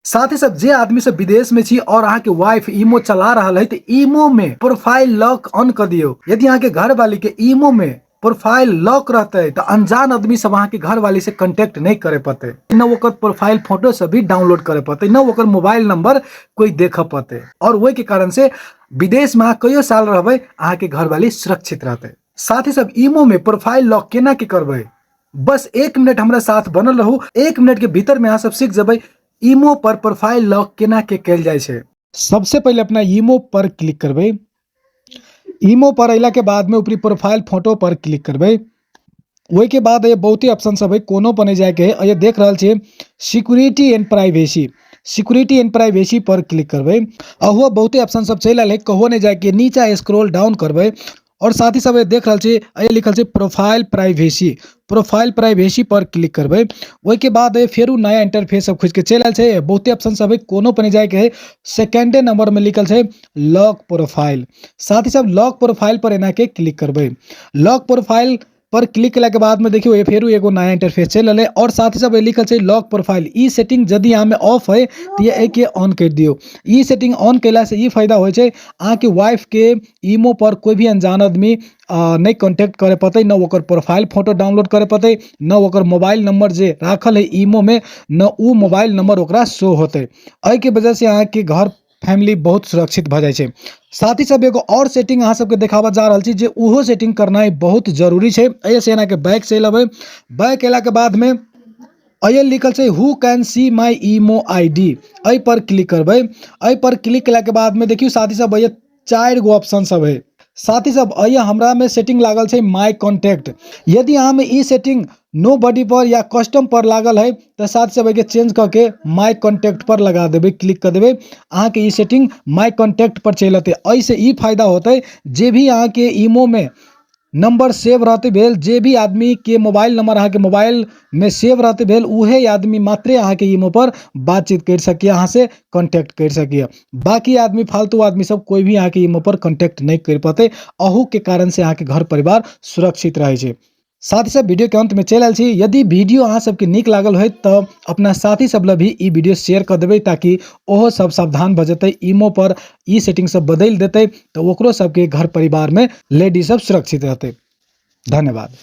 साथ ही सब जे आदमी सब विदेश में छी और अहाँ के वाइफ ईमो चला रहल है तो ईमो में प्रोफाइल लॉक ऑन कर दियो। यदि अहाँ के घर वाली के ईमो में प्रोफाइल लॉक रहते तो अनजान आदमी सब अहाँ के घर वाली से कांटेक्ट नहीं करे पते, न ओकर प्रोफाइल फोटो सब भी डाउनलोड करे पते, न ओकर मोबाइल नंबर कोई देख पते। और वही के कारण से विदेश में अहाँ कहियो साल रहबै अहाँ के घर वाली सुरक्षित रहते। साथ ही सब ईमो में प्रोफाइल लॉक केना के करबै, बस 1 मिनट हमरा साथ बनल रहू। 1 मिनट के भीतर में अहाँ सब सीख जेबै ईमो पर प्रोफाइल लॉक केना के कयल जाइ छै। सबसे पहिले अपना ईमो पर क्लिक करबै। ईमो पर अयला के बाद में ऊपरी प्रोफाइल फोटो पर क्लिक करबै। ओहि के बाद ये बहुते ऑप्शन सब है, कोनो पर नहीं जाके है। ये देख रहल छियै security and privacy, security and privacy per click करबै। अहुओ बहुते ऑप्शन सब चलि आयल है, कहो नहीं जाके नीचा स्क्रॉल डाउन करबै। और साथ ही सब ये देख रहल छी, ये लिखल छै प्रोफाइल प्राइवेसी, प्रोफाइल प्राइवेसी पर क्लिक करबै। ओहि के बाद ये फेरू नया इंटरफेस सब खुजि के चलि आयल छै। बहुते ऑप्शन सब है, कोनो पर नहीं जाके है। सेकेंडे नंबर में लिखल छै लॉक प्रोफाइल। साथ ही सब लॉक प्रोफाइल पर एना के क्लिक करबै। लॉक प्रोफाइल पर क्लिक केला के बाद में देखियो ये फेरू एगो नया इंटरफेस चलि रहलै। और साथ ही सब ये लिखल छै लॉक प्रोफाइल। ई सेटिंग यदि अहाँ में ऑफ है तो ये एके ऑन कर दियो। ई सेटिंग ऑन केला से ई फायदा होइ छै, अहाँ के वाइफ के ईमो पर कोई भी अनजान आदमी नहीं कॉन्टेक्ट करे पते, न ओकर प्रोफाइल फोटो डाउनलोड करे पते, न ओकर मोबाइल नंबर जे राखल है ईमो में, न उ मोबाइल नंबर ओकरा शो होते। एहि के वजह से अहाँ के घर फैमिली बहुत सुरक्षित भऽ जाइ छै। साथ ही सब एगो और सेटिंग अहाँ सबके देखाबऽ जा रहल छी जे ओहो सेटिंग करनाइ बहुत जरूरी छै। एहिसँ एनाके बैक चलि अबै। बैक अयलाके बादमे एहि लिखल छै who can see my imo I D, एहि पर क्लिक करबै। एहि पर क्लिक केलाके बादमे देखियौ साथी सब एहि 4 गो ऑप्शन सब है। साथ ही सब एहि हमरा में सेटिंग लागल छै माय कॉन्टैक्ट। यदि अहाँ में ई सेटिंग नो बॉडी पर या कस्टम पर लागल है तो साथ सब एहिके चेंज कऽ के माय कॉन्टैक्ट पर लगा देबै, क्लिक कऽ देबै। अहाँके ई सेटिंग माय कॉन्टैक्ट पर चलि अतै। एहिसँ ई फायदा होतै जे भी अहाँके ईमो में नंबर सेव रहते भेल, जे भी आदमी के मोबाइल नंबर अहाँके मोबाइल में सेव रहते भेल, उहे आदमी मात्रे अहाँके ईमो पर बातचीत करि सकैए, अहाँ से कॉन्टैक्ट करि सकैए। बाकी आदमी फालतू आदमी सब कोई भी अहाँके ईमो पर कॉन्टैक्ट नहि करि पते। अहू के कारण से अहाँके घर परिवार सुरक्षित रहै छै। साथ ही सब वीडियो के अंत में चलि आयल छी। यदि वीडियो अहाँ सबके नीक लागल होय तऽ अपना साथी सब लए भी ई वीडियो शेयर कऽ देबै, ताकि ओहो सब सावधान भऽ जेतै, ईमो पर ई सेटिंग सब बदलि देतै तऽ ओकरो सबके घर परिवार में लेडीज सब सुरक्षित रहतै। धन्यवाद।